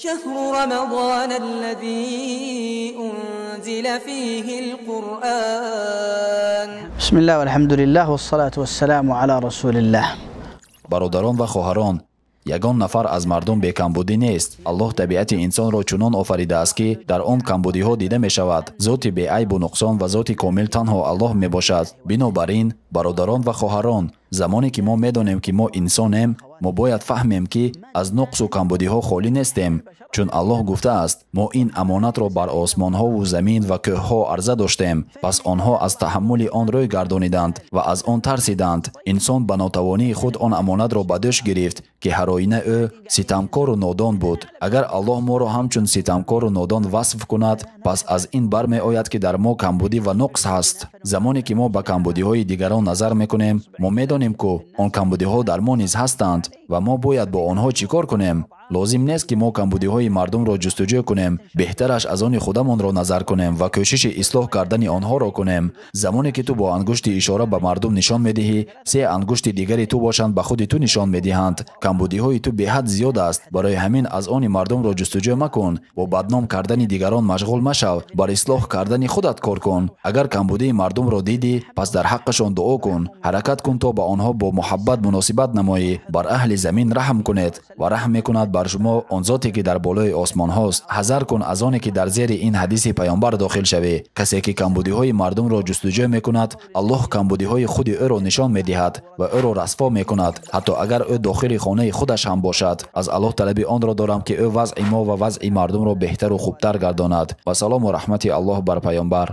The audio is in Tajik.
شهر رمضان الذي أنزل فيه القرآن. بسم الله والحمد لله والصلاة والسلام على رسول الله. Бародарон ва хоҳарон, ягон нафар аз мардум бекамбудӣ нест. Аллоҳ табиати инсонро чунон офаридааст, ки дар он камбудиҳо дида мешавад. Зоти беайбу нуқсон ва зоти комил танҳо Аллоҳ мебошад. Бинобар ин, бародарон ва хоҳарон, замоне ки мо медонем, ки мо инсонем, мо бояд фаҳмем, ки аз нуқсу камбудиҳо холӣ нестем, чун Аллоҳ гуфтааст: мо ин амонатро бар осмонҳову замин ва кӯҳҳо арза доштем, пас онҳо аз таҳаммули он рӯй гардониданд ва аз он тарсиданд. Инсон ба нотавонии худ он амонатро ба дӯш гирифт, ки ҳароина ӯ ситамкору нодон буд. Агар Аллоҳ моро ҳамчун ситамкору нодон васф кунад, пас аз ин бармеояд, ки дар мо камбудӣ ва нуқс ҳаст. Замоне ки мо ба камбудиҳои дигарон назар мекунем, мо медонем, ку он камбудиҳо дар мо низ ҳастанд ва мо бояд бо онҳо чӣ кор кунем. Лозим нест, ки мо камбудиҳои мардумро ҷустуҷӯ кунем. Беҳтараш аз они худамонро назар кунем ва кӯшиши ислоҳ кардани онҳоро кунем. Замоне ки ту бо ангушти ишора ба мардум нишон медиҳӣ, се ангушти дигари ту бошанд ба худи ту нишон медиҳанд. Камбудиҳои ту беҳад зиёд аст. Барои ҳамин аз они мардумро ҷустуҷӯ макун, бо бадном кардани дигарон машғул машав, бар ислоҳ кардани худат кор кун. Агар камбудии мардумро дидӣ, пас дар ҳаққашон дуо кун, ҳаракат кун, то ба онҳо бо муҳаббат муносибат намоӣ. Бар аҳли замин раҳм кунед ва раҳм мекунад бар шумо он зоте, ки дар болои осмонҳост. Ҳазар кун аз оне, ки дар зери ин ҳадиси паёмбар дохил шавӣ: касе ки камбудиҳои мардумро ҷустуҷӯ мекунад, Аллоҳ камбудиҳои худи ӯро нишон медиҳад ва ӯро расво мекунад, ҳатто агар ӯ дохили хонаи худаш ҳам бошад. Аз Аллоҳ талаби онро дорам, ки ӯ вазъи мо ва вазъи мардумро беҳтару хубтар гардонад. Ва салому раҳмати Аллоҳ бар паёмбар.